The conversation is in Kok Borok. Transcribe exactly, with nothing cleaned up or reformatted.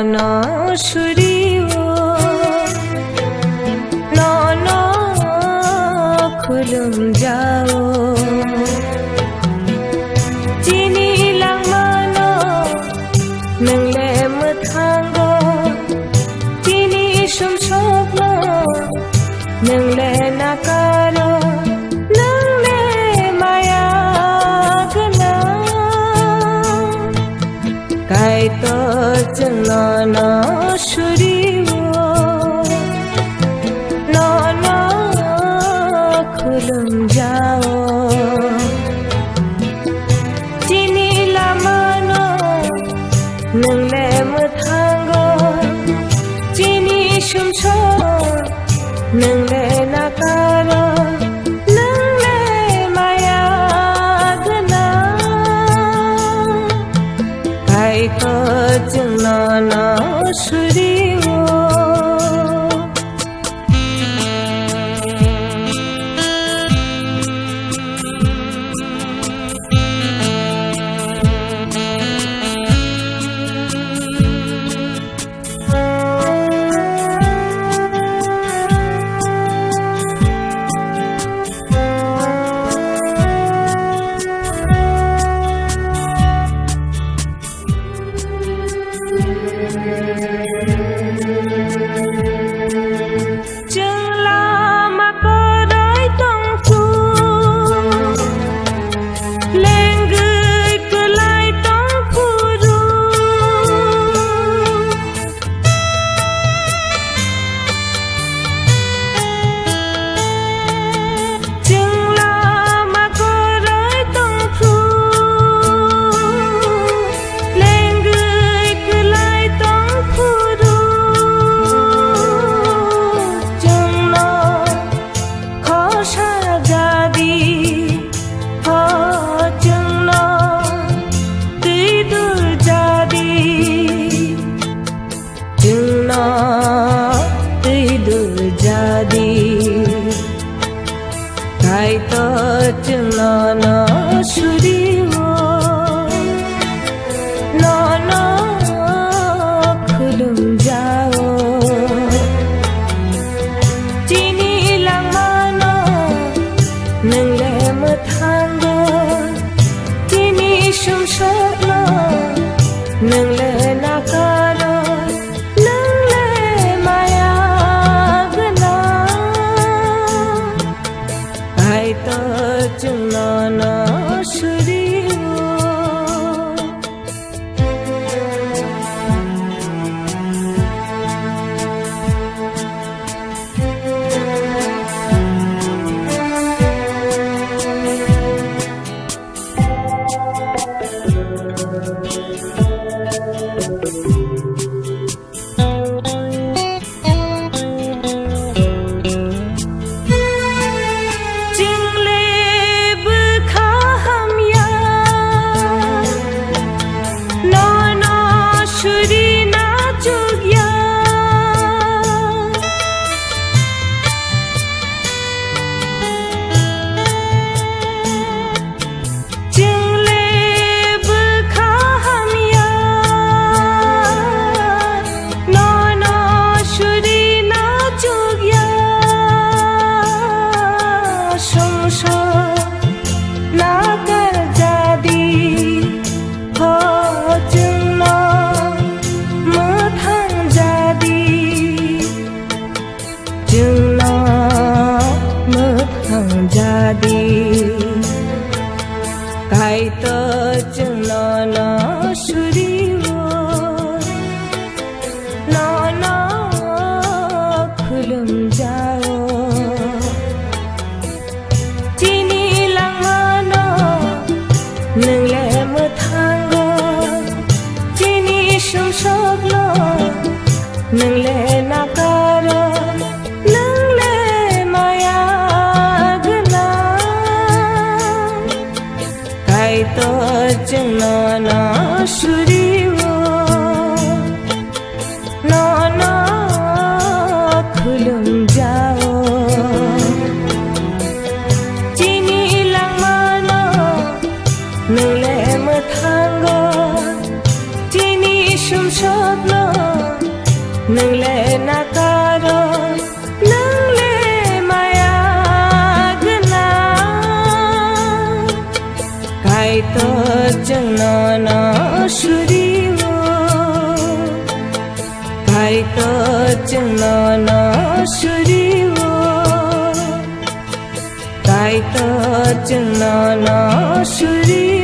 No suri o, nono khulum jao. Chini langmano nwng le mwthango, chini sumsokno nwng le nakaro, nwng le maya gwnang. Kaitor chwng nono suri o, nono khulum jao. Chini lamano nwng le mwthango, chini sumsok nwng le nakaro, nwng le maya gwnang. Kaitor chwng nono suri o. Chwng lama kwrwi tongphu, lengwi kwlai tongphuru. Chwng lama kwrwi tongphu, lengwi kwlai tongphuru. Chwngno khosa jadi, o chwngno twi dul jadi. Chwngno twi dul jadi, Kaitor chwng nono suri o, nono khulum jao. Chini langmano nwng le mwthango, chini sumsokno nwng le nakaro. Nwng le maya gwnang, Kaitor chwng nono suri o. Chwng le bwkha hamya, nono suri na chukya. Chwng le bwkha hamya, nono suri na chukya. Sumsok na karjadi, ho chwngno mwthang jadi. Chwngno mwthang jadi, Kaitor chwng nono suri o, nono khulum jao. Chini langmano nwng le mwthango, chini sumsokno nwng le nakaro, nwng le maya gwnang. Kaitor chwng nono suri o, nono khulum jao. Chini langmano nwng le mwthango, chini sumsokno Nwngle nakaro, nwngle maya gwnang. Kaitor chwngno no surio. Kaitor chwngno no surio. Kaitor chwngno no surio.